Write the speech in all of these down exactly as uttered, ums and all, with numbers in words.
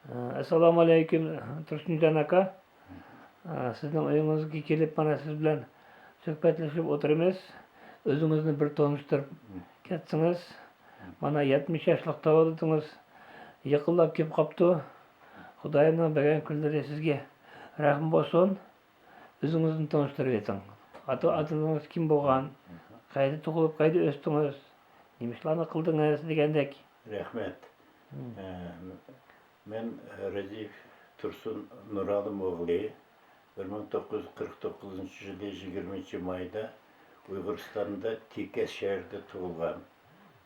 ئەسسالامۇ ئەلەيكۇم، تۇرسۇنجان ئاكا. سىزنىڭ ئۆيىڭىزگە كېلىپ، مانا سىز بىلەن سۆھبەتلىشىپ ئولتۇرىمىز. ئۆزىڭىزنى بىر تونۇشتۇرۇپ كەتسىڭىز. مانا يەتمىش ياشلىق تاۋۇلدىڭىز. يېقىنلاپ كېلىپ قاپتۇ. خۇدايىمنىڭ بەرگەن كۈنلىرى سىزگە رەھمى بولسۇن. ئۆزىڭىزنى تونۇشتۇرۇۋېتىڭ. ئاتا-، ئانىڭىز كىم بولغان؟ قەيەردە تۇغۇلۇپ، قەيەردە ئۆستىڭىز؟ نېمە ئىشلارنى قىلدىڭىز؟ دېگەندەك. رەھمەت. مم. ئە، مەن، ئە، رەزىف تۇرسۇن نۇرئالىم ئوغلى. بىر مىڭ توققۇز يۈز قىرىق توققۇزىنچى يىلى يىگىرمىنچى مايدا ئۇيغۇرىستاندا تېكەس شەھىرىدە تۇغۇلغان.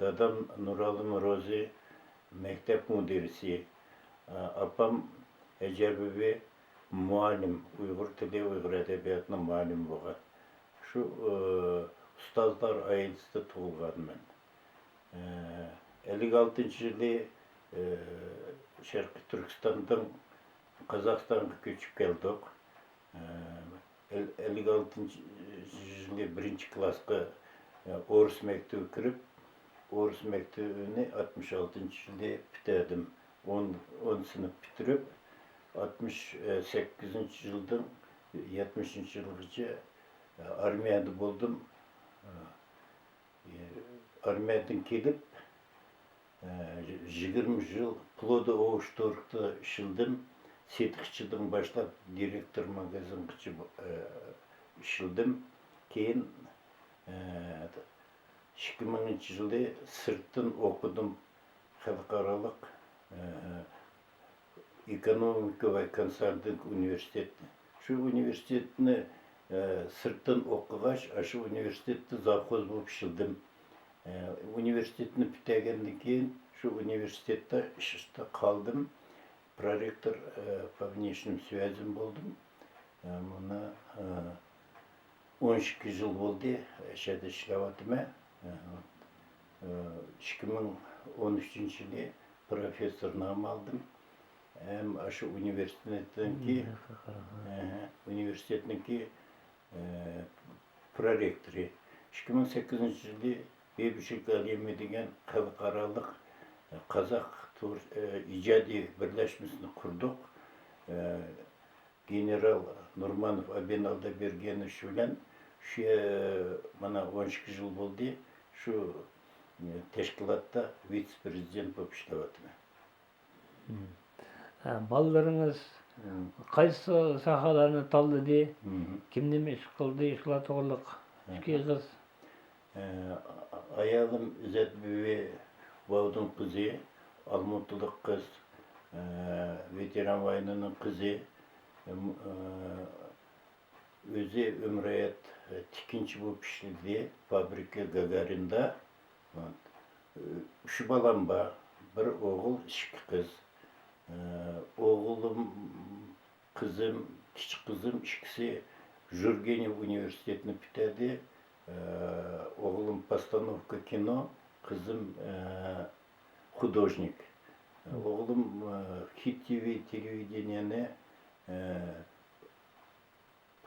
دادام نۇرئالىم روزى مەكتەپ مۇدىرىسى، ئاپام ھەجەر بىبى مۇئەللىم، ئۇيغۇر تىلى، ئۇيغۇر ئەدەبىياتىنىڭ مۇئەللىمى بولغان. شۇ، ئۇستازلار ئائىلىسىدە تۇغۇلغان مەن. ئەللىك ئالتىنچى يىلى، شەرقىي تۈركىستاندىن قازاقىستانغا كۆچۈپ كەلدۇق. ئەل-، ئەللىك ئالتىنچى يىلى بىرىنچى كىلاسقا، ئورۇس مەكتىۋىگە كىرىپ، ئورۇس مەكتىۋىنى ئاتمىش ئالتىنچى يىلى پۈتتۈردۈم. ئون، ئون سىنىپ پۈتتۈرۈپ، ئاتمىش سەككىزىنچى يىلدىن يەتمىشىنچى يىلغىچە ئارمىيەدە بولدۇم. ئارمىيەدىن كېلىپ، يىگىرمە يىل پلودوئوشتۇركتا ئىشلىدىم. سېتىقچىدىن باشلاپ دىرېكتور ماگازىنغىچە ئىشلىدىم. كېيىن، ئىككى مىڭىنچى يىلى سىرتتىن ئوقۇدۇم. خەلقئارالىق، ئېكونومىكا ۋە كونسالتىنگ ئۇنىۋېرسىتېتىنى. شۇ ئۇنىۋېرسىتېتنى، ئە، سىرتتىن ئوقۇغاچ، ئاشۇ ئۇنىۋېرسىتېتتا زاۋخوز بولۇپ ئىشلىدىم. ئە، ئۇنىۋېرسىتېتنى پۈتتۈرگەندىن كېيىن شۇ ئۇنىۋېرسىتېتتا ئىشتا قالدىم. Проректор، ئە، по внешним связям بولدۇم. ئە، مانا، ئە، ئون ئىككى يىل بولدى، ئەشەدە ئىشلەۋاتىمەن. ئىككى مىڭ ئون ئۈچىنچى يىلى پروفېسسور نامى ئالدىم. ھەم ئاشۇ ئۇنىۋېرسىتېتنىڭكى، ئۇنىۋېرسىتېتنىڭكى، ئە، پرورېكتورى. ئىككى مىڭ سەككىزىنچى يىلى بىبىچىلىك ئالىمى دېگەن خەلقئارالىق، ئە، قازاق تور، ئە، ئىجادىي بىرلەشمىسىنى قۇردۇق. ئە، گېنېرال نۇرمانوف ئابىن ئالدابېرگېنوۋىچ بىلەن شۇ، مانا، ئون ئىككى يىل بولدى، شۇ، تەشكىلاتتا ۋىتسې-پرېزىدېنت بولۇپ ئىشلەۋاتىمەن. مم. ھە، بالىلىرىڭىز مم. قايسى ساھەلەرنى تاللىدى؟ مم. كىم نېمە ئىش قىلدى؟ شۇلار توغرىلىق ئىككى ئېغىز. ئايالىم ئىززەت بۈۋى، باۋدىن قىزى، ئالمۇتىلىق قىز، ۋېتېران ۋاينىنىڭ قىزى. ئۆزى ئۆمۈر ھايات تىكىنچى بولۇپ ئىشلىدى، فابرىكا گاگارىندا. ئۈچ بالام بار، بىر ئوغۇل، ئىككى قىز. ئوغلۇم، قىزىم، كىچىك قىزىم ئىككىسى ژۇرگېنېۋ ئۇنىۋېرسىتېتىنى پۈتتۈردى. ئوغلۇم постановка кино، قىزىم خудожник. ئوغلۇم خىت تىۋى تېلېۋىدېنىيەنى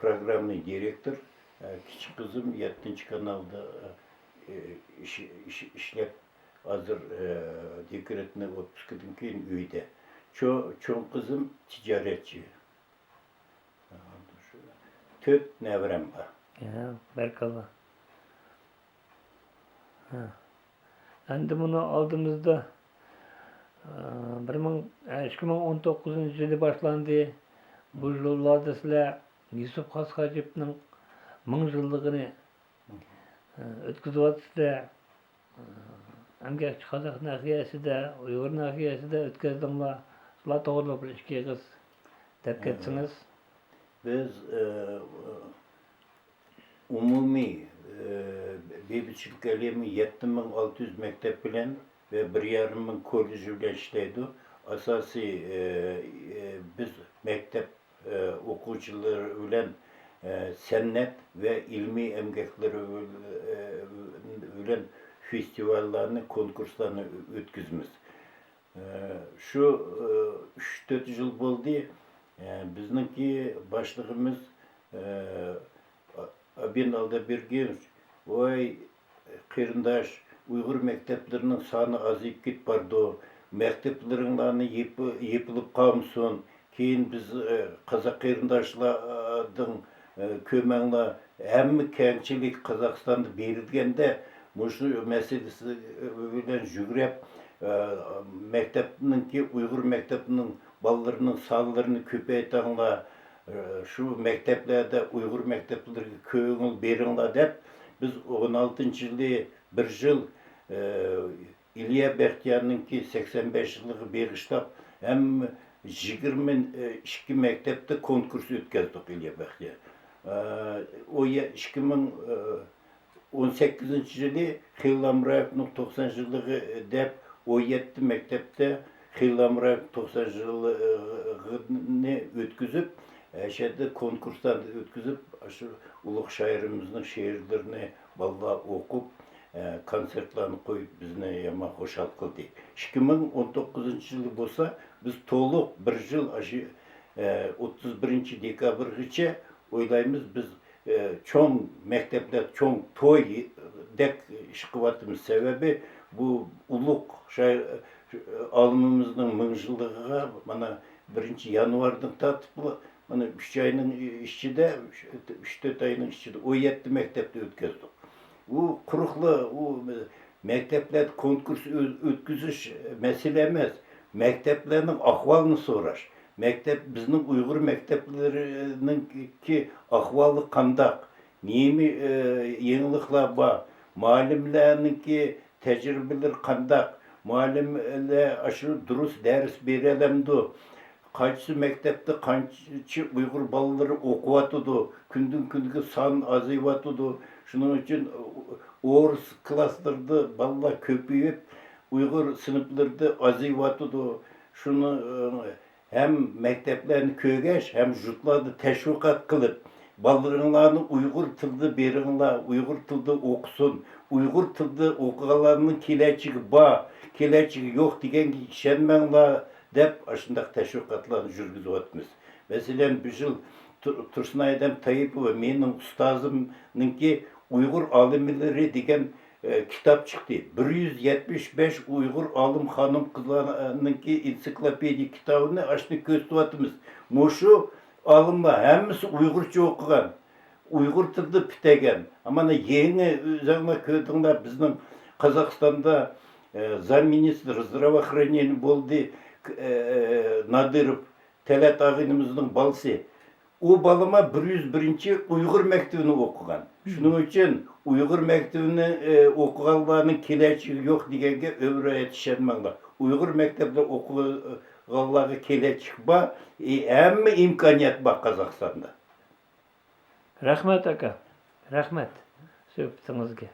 پروگراممىنى دىرېكتور، ئە، كىچىك قىزىم يەتتىنچى كانالدا، ئە، ئىش-، ئىش-، ئىشلەپ، ھازىر، ئە، دېكرېتنى ئوتپۇسكىدىن كېيىن ئۆيدە. چو-، چوڭ قىزىم تىجارەتچى. تۆت نەۋرەم بار. يا، بارىكاللا. ھە. ئەمدى مۇنۇ ئالدىمىزدا، ئە، بىر مىڭ، ئە، ئىككى مىڭ ئون توققۇزىنچى يىلى باشلاندى. بۇ يىللاردا سىلەر يۈسۈپ خاس ھاجىپنىڭ مىڭ يىللىقىنى، ئە، ئۆتكۈزۈۋاتىسىلەر. ئەمگەكچى قازاق ناھىيەسىدە، ئۇيغۇر ناھىيەسىدە ئۆتكۈزدۈڭلار. شۇلار توغرىلىق بىر ئىككى ئېغىز دەپ كەتسىڭىز. بىز، ئە، ئومۇمىي، ئى، بىبىچىلىك ئېلىمى يەتتە مىڭ ئالتە يۈز مەكتەپ بىلەن ۋە بىر يېرىم مىڭ كوللېج بىلەن ئىشلەيدۇ. ئاساسىي، ئى، ئى، بىز مەكتەپ، ئى، ئوقۇغۇچىلىرى بىلەن، ئى، سەنئەت ۋە ئىلمىي ئەمگەكلىرى بىل-، ئى، بىلەن فېستىۋاللارنى، كونكۇرسلارنى ئۆتكۈزىمىز. ئى، شۇ، ئى، ئۈچ تۆت يىل بولدى. ئى، بىزنىڭكى باشلىقىمىز، ئى، ئابىن ئالدابېرگېنوۋىچ، ۋاي، قېرىنداش، ئۇيغۇر مەكتەپلىرىنىڭ سانى ئازىيىپ كېتىپ بارىدۇ. مەكتەپلىرىڭلارنى يېپى-، يېپىلىپ قالمىسۇن. كېيىن بىز، ئە، قازاق قېرىنداشلاردىن، ئە، كۆمەڭلار، ھەممە كەڭچىلىك قازاقىستاندا بېرىلگەندە، مۇشۇ مەسىلىسى بىلەن يۈگرەپ، ئە، مەكتەپنىڭكى، ئۇيغۇر مەكتەپنىڭ بالىلىرىنىڭ سانلىرىنى كۆپەيتىڭلار، ئە، شۇ مەكتەپلەردە ئۇيغۇر مەكتەپلىرىگە كۆڭۈل بېرىڭلار دەپ، بىز ئون ئالتىنچى يىلى بىر يىل، ئە، ئىليا بەختىيارنىڭكى سەكسەن بەش يىللىقىغا بېغىشلاپ، ھەممە يىگىرمە ئىككى مەكتەپتە كونكۇرس ئۆتكەزدۇق ئىليا بەختىيار. ئە، ئۇ يە-، ئىككى مىڭ ئون سەككىزىنچى يىلى خېلىل ھامرايېۋنىڭ توقسان يىللىقى دەپ، ئون يەتتە مەكتەپتە خېلىل ھامرايېۋنىڭ توقسان يىللىقىنى ئۆتكۈزۈپ، ئەشەدە كونكۇرسلارنى ئۆتكۈزۈپ، ئاشۇ ئۇلۇغ شائىرىمىزنىڭ شېئىرلىرىنى بالىلار ئوقۇپ، ئە، كونسېرتلارنى قويۇپ، بىزنى يامان خۇشال قىلدى. ئىككى مىڭ ئون توققۇزىنچى يىلى بولسا، بىز تولۇق بىر يىل ئاشۇ، ئە، ئوتتۇز بىرىنچى دېكابىرغىچە ئويلايمىز، بىز، ئە، چوڭ مەكتەپلەر، چوڭ تويدەك ئىش قىلىۋاتىمىز. سەۋەبى، بۇ ئۇلۇغ شائىر، ئالىمىمىزنىڭ مىڭ يىللىقىغا مانا بىرىنچى يانۋاردىن تارتىپلا، مانا ئۈچ ئاينىڭ ئىچىدە، ئۈچ، تۆت ئاينىڭ ئىچىدە ئون يەتتە مەكتەپتە ئۆتكۈزدۇق. ئۇ قۇرۇقلا، ئۇ مەكتەپلەردە كونكۇرس ئۆ-، ئۆتكۈزۈش مەسىلە ئەمەس. مەكتەپلەرنىڭ ئەھۋالىنى سوراش. مەكتەپ، بىزنىڭ ئۇيغۇر مەكتەپلىرىنىڭكى ئەھۋالى قانداق؟ نېمە، ئە، يېڭىلىقلار بار؟ مۇئەللىملەرنىڭكى تەجرىبىلىرى قانداق؟ مۇئەللىملەر ئاشۇ دۇرۇس دەرس بېرەلەمدۇ؟ قايسى مەكتەپتە قانچە ئۇيغۇر بالىلىرى ئوقۇۋاتىدۇ؟ كۈندىن-كۈنگە سان ئازىيىۋاتىدۇ. شۇنىڭ ئۈچۈن ئورۇس كىلاسلىرىدا بالىلار كۆپىيىپ، ئۇيغۇر سىنىپلىرىدا ئازىيىۋاتىدۇ. شۇنى، ئە، ھەم مەكتەپلەرنى كۆرگەچ، ھەم يۇرتلاردا تەشۋىقات قىلىپ، بالىلىرىڭلارنى ئۇيغۇر تىلىدا بېرىڭلار، ئۇيغۇر تىلىدا ئوقۇسۇن، ئۇيغۇر تىلىدا ئوقۇغانلارنىڭ كېلەچىكى بار، كېلەچىكى يوق دېگەنگە ئىشەنمەڭلار، دەپ ئاشۇنداق تەشۋىقاتلارنى يۈرگۈزۈۋاتىمىز. مەسىلەن، بۇ يىل تۇ-، تۇرسۇن ئادەم تايىپوۋا، مېنىڭ ئۇستازىمنىڭكى ئۇيغۇر ئالىملىرى دېگەن، ئە، كىتاب چىقتى. بىر يۈز يەتمىش بەش ئۇيغۇر ئالىم خانىم قىزلارنىڭكى ئېنسىكلوپېدىيە كىتابىنى ئاشۇنى كۆرسىتىۋاتىمىز. مۇشۇ ئالىملار ھەممىسى ئۇيغۇرچە ئوقۇغان، ئۇيغۇر تىلىدا پۈتتۈرگەن. مانا يېڭى ئۆزۈڭلار كۆردۈڭلار، بىزنىڭ قازاقىستاندا، ئە، زاممىنىستىر زدراۋوئوخرانېنىيە بولدى، ئە، نادىروف، تەلئەت ئاغىنىمىزنىڭ بالىسى. ئۇ بالىما بىر يۈز بىرىنچى ئۇيغۇر مەكتىۋىنى ئوقۇغان. شۇنىڭ ئۈچۈن ئۇيغۇر مەكتىۋىنى، ئە، ئوقۇغانلارنىڭ كېلەچىكى يوق دېگەنگە ئۆمرۈ ھايات ئىشەنمەڭلار. ئۇيغۇر مەكتەپتە ئوقۇغانلارغا كېلەچەك بار، ئى، ھەممە ئىمكانىيەت بار قازاقىستاندا. رەھمەت، ئاكا. رەھمەت سۆھبىتىڭىزگە.